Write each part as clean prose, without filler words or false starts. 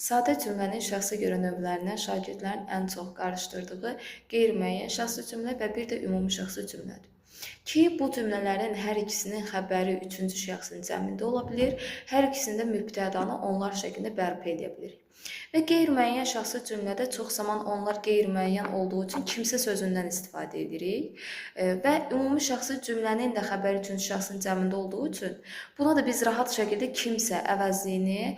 Sadə cümlənin şəxsə görə növlərindən şagirdlərin ən çox qarışdırdığı qeyri-müəyyən şəxsi cümlə və bir də ümumi şəxsi cümlədir. Ki, bu cümlələrin hər ikisinin xəbəri üçüncü şəxsin cəmində ola bilir, hər ikisində mübtədanı onlar şəklində bərpa edə bilirik. Və qeyri-müəyyən şəxsi cümlədə çox zaman onlar qeyri-müəyyən olduğu üçün kimsə sözündən istifadə edirik. Və ümumi şəxsi cümlənin də xəbəri üçüncü şəxsin cəmində olduğu üçün buna da biz rahat şəkildə kimsə əvəzliyini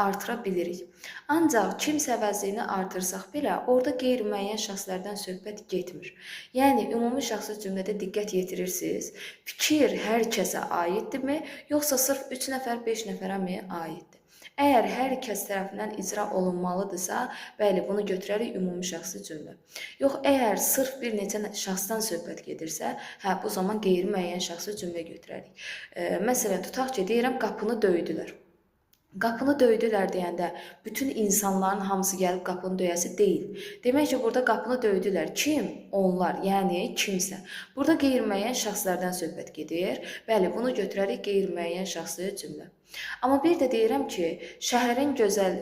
artıra bilirik. Ancaq kimsə əvəzliyini artırsaq belə, orada qeyri-müəyyən şəxslərdən söhbət getmir. Yəni, ümumi şəxsi cümlədə diqqət yetirirsiniz, fikir hər kəsə aiddirmi, yoxsa sırf 3 nəfər, 5 nəfərəmi aiddir? Əgər hər kəs tərəfindən icra olunmalıdırsa, bəli, bunu götürərik ümumi şəxsi cümlə. Yox, əgər sırf bir neçə şəxsdən söhbət gedirsə, hə, bu zaman qeyri-müəyyən şəxsi cümlə götürərik. Məsələn, tutaq ki, deyirəm, qapını döydülər. Qapını döydülər deyəndə bütün insanların hamısı gəlib qapını döyəsi deyil. Demək ki, burada qapını döydülər. Kim? Onlar, yəni kimsə. Burada qeyri-müəyyən şəxslərdən söhbət gedir. Bəli, bunu götürərik qeyri-müəyyən şəxsi cümlə. Amma bir də deyirəm ki, şəhərin gözəl,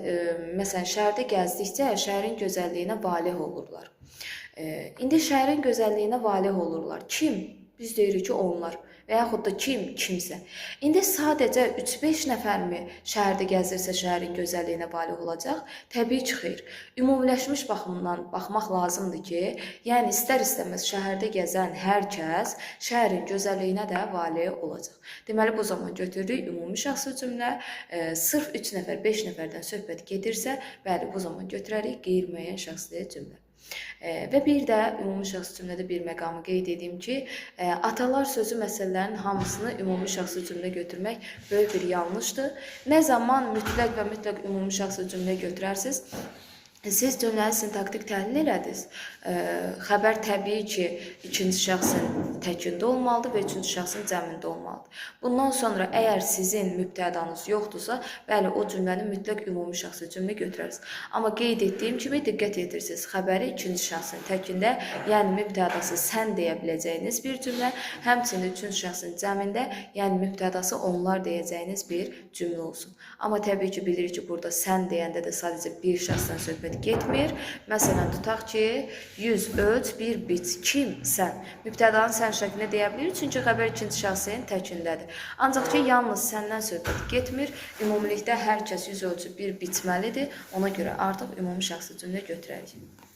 məsələn, şəhərdə gəzdikcə şəhərin gözəlliyinə valeh olurlar. İndi şəhərin gözəlliyinə valeh olurlar. Kim? Biz deyirik ki, onlar. Və yaxud da kim? Kimsə. İndi sadəcə 3-5 nəfərmi şəhərdə gəzirsə şəhərin gözəlliyinə valeh olacaq? Təbii ki, xeyr. Ümumiləşmiş baxımdan baxmaq lazımdır ki, yəni istər-istəməz şəhərdə gəzən hər kəs şəhərin gözəlliyinə də valeh olacaq. Deməli, bu zaman götürürük ümumi şəxsi cümlə. Sırf 3 nəfər, 5 nəfərdən söhbət gedirsə, bəli, bu zaman götürərik qeyri-müəyyən şəxsli cümlə. Və bir də ümumi şəxsi cümlədə bir məqamı qeyd edim ki, atalar sözü məsələlərin hamısını ümumi şəxsi cümlə götürmək böyük bir yanlışdır. Nə zaman mütləq və mütləq ümumi şəxsi cümlə götürərsiniz, siz cümləni sintaktik təhlil elədiniz. Xəbər təbii ki, ikinci şəxsin təkində olmalıdır və üçüncü şəxsin cəmində olmalıdır. Bundan sonra əgər sizin mübtədanız yoxdursa, bəli, o cümləni mütləq ümumi şəxsi cümlə götürərsiniz. Amma qeyd etdiyim kimi diqqət yetirirsiniz. Xəbəri ikinci şəxsin təkində, yəni mübtədası sən deyə biləcəyiniz bir cümlə, həmçinin üçüncü şəxsin cəmində, yəni mübtədası onlar deyəcəyiniz bir cümlə olsun. Amma təbii ki, bilirik ki, burada sən deyəndə də sadəcə bir şəxsdən söhbət getmir. Məsələn, tutaq ki, 100 ölç, 1 biç. Kim? Sən. Mübtədanı sən şəklində deyə bilirik, çünki xəbər ikinci şəxsin təkindədir. Ancaq ki, yalnız səndən söhbət getmir. Ümumilikdə hər kəs 100 ölçüb 1 biçməlidir. Ona görə artıq ümumi şəxsi cümlə götürərik.